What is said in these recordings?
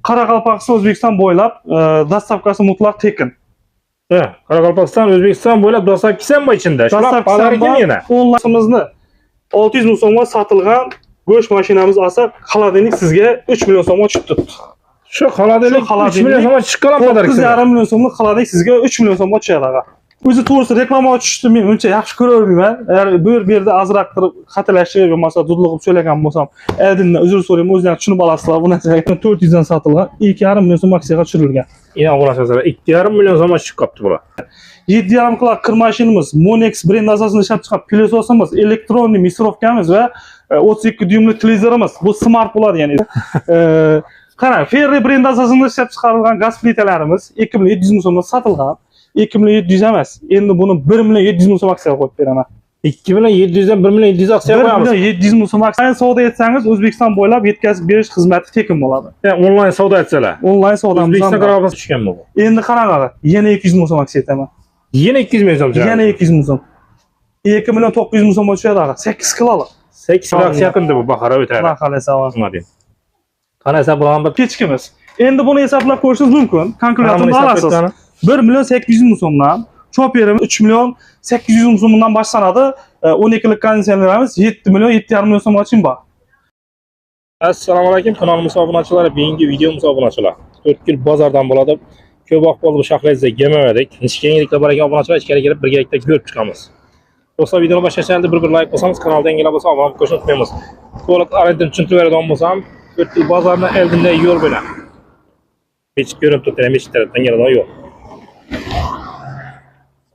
Qoraqalpog'iston, O'zbekiston bo'ylab доставка si mutlaq tekin. He, Qoraqalpog'iston, O'zbekiston bo'ylab доставка si ham bor ichida. Shular Доставка si ekan yana. Onlaynimizni 600 ming so'mga sotilgan go'sht mashinamiz olsa, холодильник sizga 3 million so'mga tushib turibdi. Shu холодильник Shu 3 million so'mga tushib qolgan подарка. 9,5 million so'mlik холодильник sizga 3 million so'mga tushadi ag'a. O'zi to'g'risi reklama tushdi, men uncha yaxshi ko'ravermayman. Agar bu yerda ozroq qilib xatalashib bo'lmasa dudluqib so'ylagan bo'lsam, oldindan uzr so'rayman, o'zinglar tushunib olasizlar. Bu narsaga 400 dan sotilgan, 2,5 million so'm aksiyaga tushirilgan. Yine obunachilar 2,5 million so'mga tushib qolibdi bular. 7,5 kilo kir mashinamiz, Monex brend asosida ishlab chiqqan пылесос imiz, электронный мясорубка miz va 32 dyumli televizorimiz. Bu smart bo'ladi ya'ni. Qarang, Ferri brend asosida ishlab chiqarilgan gaz plitalarimiz 2 million 700 ming so'mdan sotilgan. 2 million 700 emas. Endi buni 1 million 700 ming so'm aksiyaga qo'yib beraman. 2 million 700 dan 1 million 700 aksiya 1 qo'yamiz. million 700 ming so'm aksiya. Savdo etsangiz, O'zbekiston bo'ylab yetkazib berish xizmati tekin bo'ladi. Yani onlayn savdo etsalar. Onlayn savdamiz O'zbekiston ham bor. Qoraqalpog'iston tushgan bu. Endi qarang ag'a, yana 200 ming so'm aksiya etaman. Yine 200 million so'm Yana 200 ming so'm. 2 million 900 ming so'mga tushadi ag'a. 8 kilolik. 8 aksiya yaqinda bu bahora o'tadi. Xudo xohlasa. Anladım. Qanasa bularni bir Kechkimiz. Endi buni hisoblab ko'rishingiz mumkin. Kalkulyatorni olasiz. 1 million 800 ming so'mdan, choperimiz 3 million 800 ming so'mdan boshlanadi. 12lik konditsionerimiz 7 million 7,5 million so'mgacha bor. Assalomu alaykum kanalimiz obunachilari, bugungi videomiz obunachilar. To'rtko'l bozordan bo'ladi. Ko'p vaqt bo'ldi bu shaharga kelmadik. Nechta yangiliklar bor ekan obunachilar, ichkari kirib birgalikda ko'rib chiqamiz. Do'stlar, videoni boshlashdan oldin bir like bosamiz, kanalda yangilar bo'lsa obuna bo'lishni unutmaymiz. To'liq arendan tushuntirib beradigan bo'lsam, To'rtko'l bozorini oldinda yo'l bilan. Mechit ko'rinib turibdi, mechit tarafdan keladigan yo'l.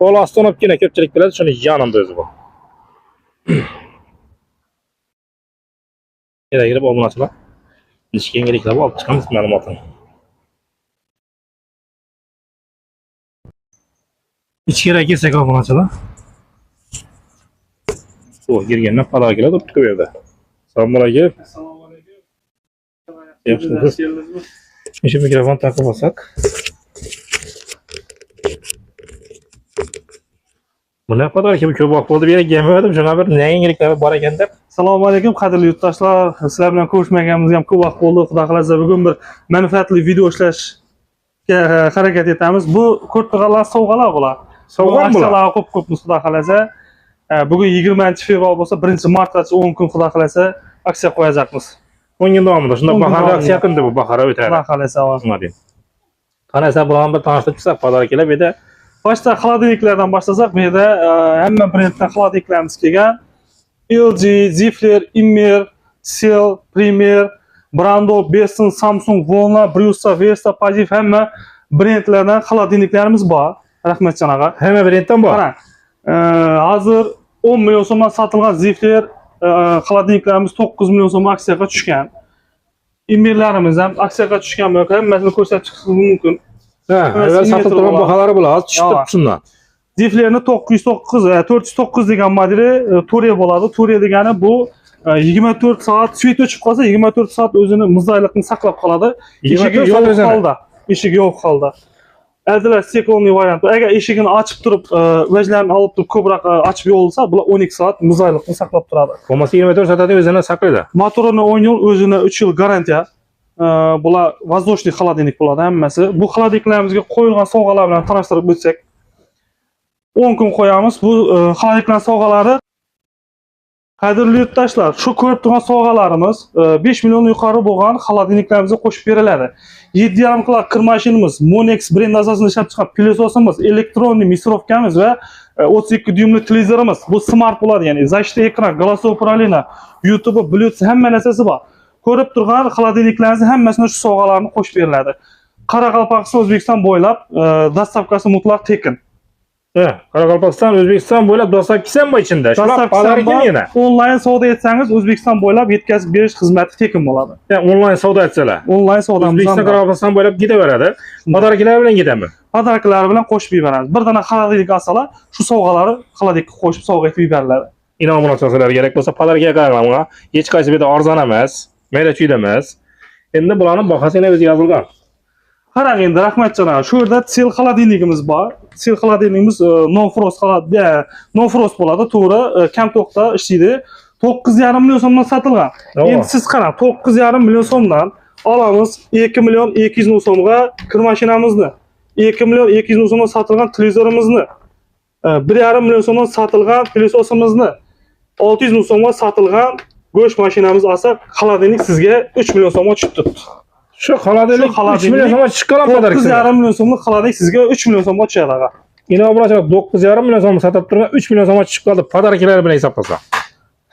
Qo'l ostini olib kelgan ko'pchilik biladi, shuni yonimda o'zi bu. Yerga kirib obunachilar nechta yangiliklar olib chiqamiz ma'lumotini. Ichkariga kelsak obunachilar. Bu kirgandan подарка lar turibdi bu yerda. Assalomu alaykum. Assalomu alaykum. Yaxshimisiz? Shu mikrofon taqib olsak. Buni подарка ko'p vaqt bo'ldi, bu yerga kelmadim. Shunga bir ne yangiliklar bor ekan deb. Assalomu alaykum qadrli yurtdoshlar. Sizlar bilan ko'rishmaganimizga ham ko'p vaqt bo'ldi. Xudo xohlasa bugun bir manfaatli video ishlashga harakat etamiz. Bu ko'rib turganlar sovg'alar bular. Sovg'a bular. Aksiyalarga qo'yib qo'yibmiz xudo xohlasa. Bugun 20 fevral bo'lsa, 1 martgacha 10 kun xudo xohlasa aksiya qo'yacakmiz. 10 kun davomida. Shunda 10 kun bahorda davomida. aksiya yaqinda bu bahora o'tadi. Xudo xohlasa. Anladım. Qanasa bularni bir tanishtirib chiqsak, подарка lar bu yerda Boshda холодильник lardan boshlasak, bu yerda hamma brenddan холодильник larimiz kelgan. LG, Zifler, Immer, Sel, Premier, Brando, Besson, Samsung, Volna, Brusa, Vesta, Poziv hamma brendlardan холодильник larimiz bor. Rahmatjon ag'a. hamma brenddan bor. Qarang. Hozir 10 million so'mdan sotilgan Zifler холодильник larimiz 9 million so'm aksiyaga tushgan. Immerlarimiz ham aksiyaga tushgan, hammasini ko'rsatib chiqishimiz mumkin. Ha, avval sotilib turgan baholari bular, hozir tushib Yo'q. turibdi shundan. Ziflerni 909, 409 degan modeli To're bo'ladi. To're degani bu 24 soat свет o'chib qolsa, 24 soat o'zini muzaylikni saqlab qoladi. Eshigi 24 soat yo'q o'zini. holda. Eshigi yo'q holda. Eldilar стеклянный variant. Agar eshigini ochib turib, vajlarni olib turib ko'proq ochib yo'lsa, bular 12 soat muzaylikni saqlab turadi. Bo'lmasa 24 soatda o'zini saqlaydi. Motorini 10 yil, o'zini 3 yil garantiya. Bular воздушный холодильник bo'ladi hammasi. Bu холодильник larimizga qo'yilgan sovg'alar bilan tanishtirib o'tsak. 10 kun qo'yamiz. Bu холодильник lar sovg'alari qadrli yurtdoshlar, shu ko'rib turgan sovg'alarimiz 5 million yuqori bo'lgan холодильник larimizga qo'shib beriladi. 7,5 kilo kir mashinamiz, Monex brend asosida ishlab chiqqan пылесос imiz, электронный мясорубка miz va 32 dyumli televizorimiz. Bu smart bo'ladi, ya'ni защита ekran, голосовое управление, YouTube, Bluetooth hamma narsasi bor. Ko'rib turgan холодильник larimizning hammasini shu sovg'alarni qo'shib beriladi. Qoraqalpog'iston, O'zbekiston bo'ylab доставка si mutlaq tekin. Ha, Qoraqalpog'iston, O'zbekiston bo'ylab доставка si ham bor ichida. Shular Доставка si ham подарка bor. yana. Onlayn savdo etsangiz, O'zbekiston bo'ylab yetkazib berish xizmati tekin bo'ladi. Yani onlayn savdo etsalar. Onlayn savdamiz ham O'zbekiston bor. Qoraqalpog'iston bo'ylab ketaveradi. Подарка lar bilan ketami? Подарка lar bilan qo'shib yuboramiz. Bir dona холодильник olsalar, shu sovg'alarni холодильник ka qo'shib sovg'a etib yuboriladi. Inom obunachilar kerak bo'lsa подарка ga qaranglar bunga. Hech qaysi bu yerda arzon emas, mayda chuyda emas. Endi bularning bahasi yana o'zi yozilgan. Qarang endi Rahmatjon aka, shu yerda sel холодильник imiz bor. Sel холодильник imiz no frost no frost bo'ladi, to'g'ri, kam tokda ishlaydi. 9,5 million so'mdan sotilgan. To'g'ri. Endi siz qarang, 9,5 million so'mdan Olamiz 2 million 200 ming so'mga kir mashinamizni, 2 million 200 ming so'mga sotilgan televizorimizni, 1,5 million so'mdan sotilgan pilososimizni, 600 ming so'mga sotilgan go'sht mashinamiz olsa, холодильник sizga 3 million so'mga tushib turibdi. Shu холодильник Shu холодильник 3 million so'mga chiqqan подарок. 9,5 million so'mlik холодильник sizga 3 million so'mga tushadi, ag'a. Yine obunachilar, 9,5 million so'm sotib turgan 3 million so'mga tushib qoldi подарка lar bilan hisoblasa.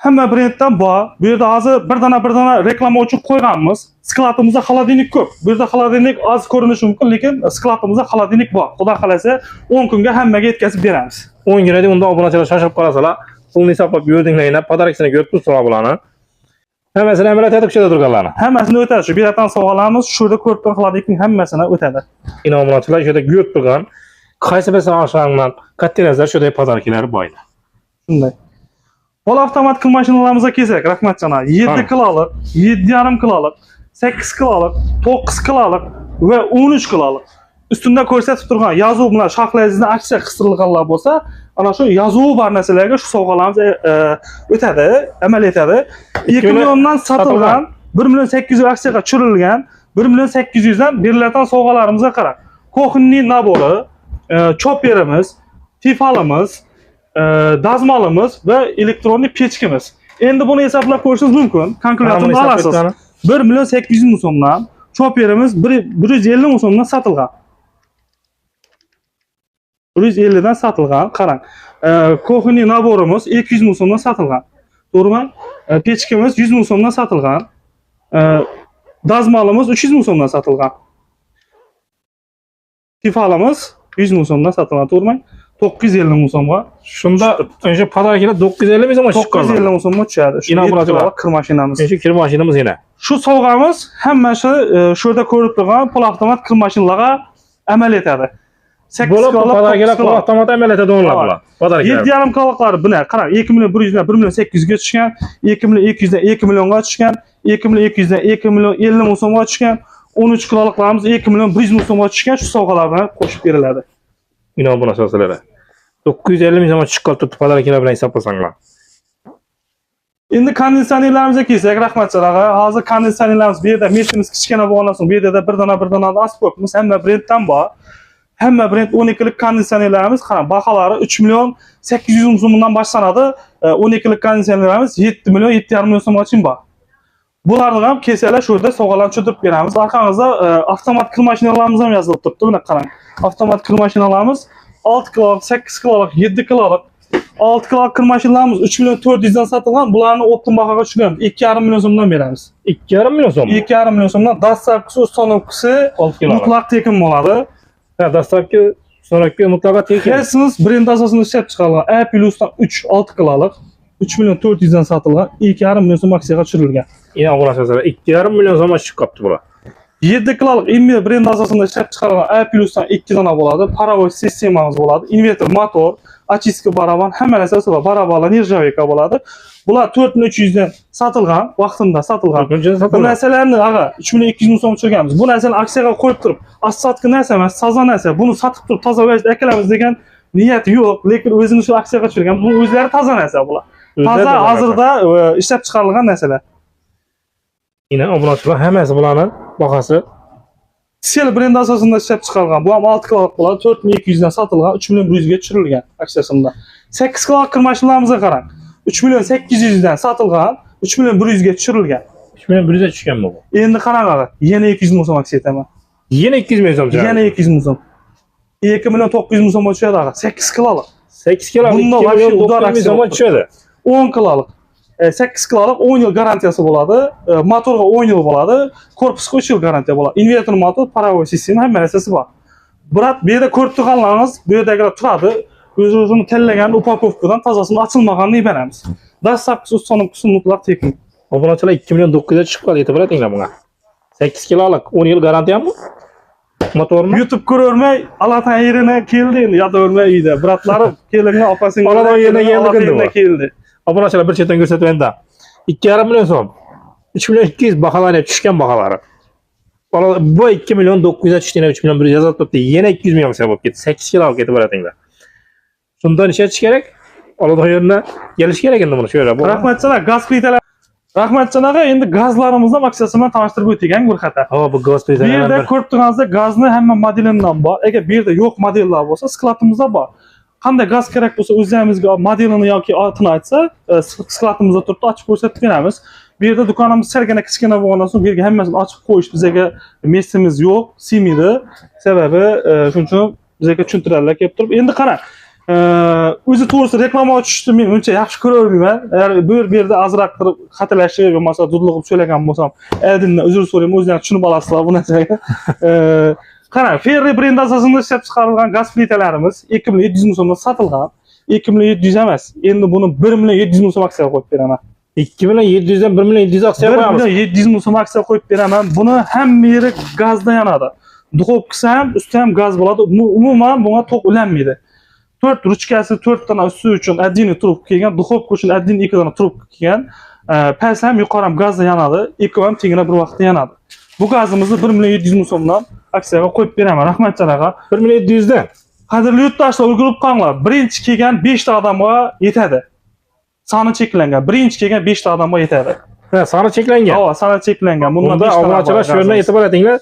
Hamma brenddan bor. Bu yerda hozir bir dana bir dana reklama uchun qo'yganmiz. Склад imizda холодильник ko'p. Bu yerda холодильник oz ko'rinishi mumkin, lekin склад imizda холодильник bor. Xudo xolasa, 10 kunga hammaga yetkazib beramiz. 10 kun unda obunachilar shoshib qolasalar, pulni hisoblab yurdinglar, yana подарка sini ko'rib tursalar bularni. Hammasini amaliyot etib tushadi turganlarni. Hammasini o'tadi. Shu beradigan sovg'alarimiz shu yerda ko'rib turgan холодильник ning hammasini o'tadi. Yine obunachilar, shu yerda ko'rib turgan qaysi birisini olsanglar, katta nazar shu yerda подарка lari bor edi. Shunday. Pol avtomat kir mashinalarimizga kelsak, rahmatjon aka, 7 Qani. Kilolik, 7,5 kilolik, 8 kilolik, 9 kilolik va 13 kilolik. Ustunda ko'rsatib turgan yozuv bilan Shahlayzni aksiya qistirilganlar bo'lsa, ana shu yozuvi bor narsalarga shu sovg'alarimiz o'tadi, amal etadi. 2 milliondan sotilgan, 1 million 800 aksiyaga tushirilgan, 1 million 800 dan beriladigan sovg'alarimizga qarang. Кухонный набор i, choperimiz, Tefalimiz, dazmolimiz va электронный печка miz. Endi buni hisoblab ko'rishingiz mumkin. Kalkulyatorni olasiz. 1 million 800 ming so'mdan choperimiz 150 ming so'mdan sotilgan. 150 dan sotilgan, qarang. Кухонный набор imiz 200 ming so'mdan sotilgan. To'g'rimi? Печка miz 100 ming so'mdan sotilgan. Dazmolimiz 300 ming so'mdan sotilgan. Tefalimiz 100 ming so'mdan sotilgan, to'g'rimi? 950 ming so'mga. Shunda o'sha подарка lar 950 ming so'mga chiqqan. 950 ming so'mga tushadi. Shu Inom 7 bunaqa. Kilolik kir mashinamiz. O'sha kir mashinamiz yana. Shu sovg'amiz hammasi shu yerda ko'rib turgan pol avtomat kir mashinalarga amal etadi. 8 Bo'lib kilolik, подарка lar 9 kilolik. Avtomat amal etadi o'nlar Ha. bular. Подарка lar. 7,5 kiloliklar buni qarang, 2 million 100 dan 1 million 800 ga tushgan, 2 million 200 dan 2 millionga tushgan, 2 million 200 dan 2 million 50 ming so'mga tushgan, 13 kiloliklarimiz 2 million 100 ming so'mga tushgan, shu sovg'alar bilan qo'shib beriladi. Inom bunaqa 950 ming so'mga chiqqan turibdi подарка lar bilan hisoblasanglar. Endi konditsionerlarimizga kelsak, rahmatjon ag'a, hozir konditsionerlarimiz bu yerda metrimiz kichkina bo'lgandan so'ng bu yerda bir dona bir dona asib qo'yibmiz. Hamma brenddan bor. Hamma brend 12lik konditsionerlarimiz, qarang, baholari 3 million 800 ming so'mdan boshlanadi. 12lik konditsionerlarimiz 7 million 7,5 million so'mgacha bor. Bularni ham kelsalar shu yerda sovg'alarni tushirib beramiz. Orqangizda avtomat kir mashinalarimiz ham yozilib turibdi. Buni qarang. Avtomat kir mashinalarimiz 6 kilolik, 8 kilolik, 7 kilolik. 6 kilolik kir mashinalarimiz 3 million 400 dan sotilgan. Bularni оптом bahoga tushiramiz. 2,5 million so'mdan beramiz. 2,5 million so'm. 2,5 million so'mdan доставка si, установка si 6 kilo. Mutlaq tekin bo'ladi. Ha, доставка, установка mutlaqo tekin. Hisense brend asosida ishlab chiqarilgan A plusdan 3 6 kilolik 3 million 400 dan sotilgan, 2,5 million so'm aksiyaga tushirilgan. Yine uğraşasalar 2,5 million so'mga chiqib qolibdi bular. 7 kilolik Inver brend asosida ishlab chiqarilgan A plusdan 2 dona bo'ladi. Паровой sistemamiz bo'ladi. Inverter motor, очистка baraban, hamma narsasi bor. Barabanlar нержавейка bo'ladi. Bular 4300 dan sotilgan, vaqtida sotilgan. 4 million Bu sotilgan. Narsalarni ag'a 3200 ming so'm tushirganmiz. Bu narsani aksiyaga qo'yib turib, остатка narsa emas, toza narsa. Buni sotib turib toza vajda akalamiz degan niyat yo'q, lekin o'zini shu aksiyaga tushirgan. Bu o'zlari toza narsa bular. Toza hozirda ishlab chiqarilgan narsalar. Yine obunachilar, hammasi bularni bahasi. Sel brendi asosida ishlab chiqarilgan. Bu ham 6 kilolik bo'ladi. 4200 dan sotilgan, 3 million 100 ga tushirilgan aksiyasida. 8 kilolik kir mashinalarimizga qarang. 3 million 800 dan sotilgan, 3 million 100 ga tushirilgan. 3 million 100 ga tushgan bu. Endi qarang ag'a, yana 200 ming so'm aksiya etaman. Yana 200 ming so'm tushadi. Yana 200 ming so'm. 2 million 900 ming so'mga tushadi ag'a. 8 kilolik. 8 kilo Bunda 2 вообще million удар 900 ming aksiya so'mga bo'lib tushadi. 10 kilolik. 8 kilolik 10 yil garantiyasi bo'ladi. Motorga 10 yil bo'ladi. Korpusga 3 yil garantiya bo'ladi. Inverter motor, паровой sistema, hamma narsasi bor. Брат, bu yerda ko'rib turganlaringiz, bu yerdagilar turadi. O'zi o'zini tanlagan упаковка dan tozasini ochilmaganini beramiz. Доставка si, установка si mutlaq tekin. Obunachilar, 2 million 900 ga tushib qoldi, yetib oladinglar bunga. 8 kilolik 10 yil garantiyami? Motormi? YouTube ko'ravermay, Alatan yerine keldi endi, yotavermay uyda. Брат larim, kelinlar, opa singillar, Alatan yerine keldi Alatan endi bu. Yerine keldi. Obunachilar, bir chetdan ko'rsatib endi. 2,5 million so'm. 3 million 200 baholari tushgan baholari. Bu 2 million 900 ga tushdi, yana 3 million 100 yozib turibdi. Yana 200 million bo'lib ketdi. 8 kilo olib ketib boradinglar. Shundan ishlatish kerak. Oladigan yerine kelish kerak endi buni shu yerga. Rahmat sana, gaz plitalar. Rahmatjon aka, endi gazlarimizni aksiyasi bilan tanishtirib o'tgan bir xatar. Ha, bu gaz Bu plitani yerda bir ko'rib turganingizdek gazni hamma modelidan bor. Agar bu yerda yo'q modellar bo'lsa, skladimizda bor. Qanday gaz kerak bo'lsa, o'zlarimizga modelini yoki otini aytsa, skladimizda turibdi, ochib ko'rsatib beramiz. Bu yerda do'konimiz salgina kichkina bo'lgandan so'ng bu yerga hammasini ochib qo'yish bizga мест imiz yo'q, siymaydi. Sababi shuning uchun bizga tushuntiradilar kelib turib. Endi qarang, o'zi to'g'risi reklama ochishni men uncha yaxshi ko'ravermayman. Agar bu yerda ozroq qilib xatalashib bo'lmasa dudlug'ib so'ylagan bo'lsam, oldindan uzr so'rayman, o'zlaringiz tushunib olasizlar bu narsaga. Qarang, Ferri brendi asosida ishlab chiqarilgan gaz plitalarimiz 2700 ming so'mdan sotilgan. 2700 emas. Endi buni 1 million 700 ming so'm aksiyaga qo'yib beraman. 2 million 700 dan 1 million 700 aksiya 1 qo'yamiz. Million 700 ming so'm aksiya qo'yib beraman. Buni hamma yeri gazda yonadi. Духовка si ham, usti ham gaz bo'ladi. Umuman bunga tok ulanmaydi. 4 ruchkasi, 4 dona usti uchun отдельный trubka kelgan, духовка uchun отдельный 2 dona trubka kelgan. Past ham, yuqori ham gazda yonadi. Ikkovi ham tengina bir vaqtda yonadi. Bu gazimizni 1 million 700 ming so'mdan aksiyaga qo'yib beraman. Rahmatjon aka. 1 million 700 dan. Qadrli yurtdoshlar, ulgurib qolinglar. Birinchi kelgan 5 ta odamga yetadi. Soni cheklangan. Birinchi kelgan 5 ta odamga yetadi. Ha, soni cheklangan. Ava, soni cheklangan. Bundan Unda 5 ta obunachilar shu yerdan e'tibor etinglar.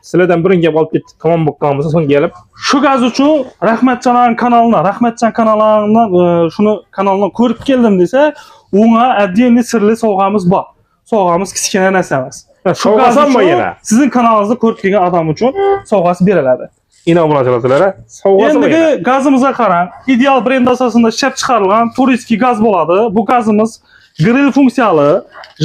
Sizlardan birin kelib olib ketdi, tamom bo'lib qolgan bo'lsa, so'ng kelib Shu gaz uchun Rahmatjon kanalına, Rahmatjon kanalidan shuni kanaldan ko'rib keldim desa, unga отдельный sirli sovg'amiz bor. Sovg'amiz kichkina narsa emas. Ha, Shu gaz sovg'asi ham bor uchun yana. Sizning kanalingizda ko'rib kelgan odam uchun sovg'asi beriladi. Ina obunachilar sizlar, sovg'asi bor yana. Endigi gazimizga qarang. Ideal brend asosida ishlab chiqarilgan турецкий gaz bo'ladi. Bu gazimiz grill funksiyali,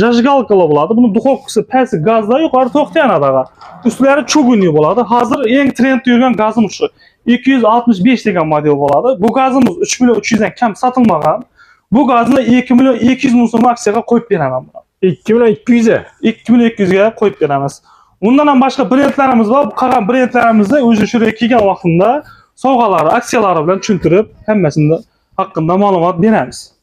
зажигалка li bo'ladi. Buni духовка si pasti gazda, yuqori to'xta yonadi ag'a. Ustlari чугунный bo'ladi. Hozir eng trendda yurgan gazimiz shu. 265 degan model bo'ladi. Bu gazimiz 3 million 300 dan kam sotilmagan. Bu gazni 2 million 200 ming so'm aksiyaga qo'yib beraman. 2 million 200 ga. 2 million 200 ga qo'yib beramiz. Undan ham boshqa brendlarimiz bor. Bu qolgan brendlarimizni o'zi shu yerga kelgan vaqtida sovg'alari, aksiyalari bilan tushuntirib, hammasini haqqında ma'lumot beramiz.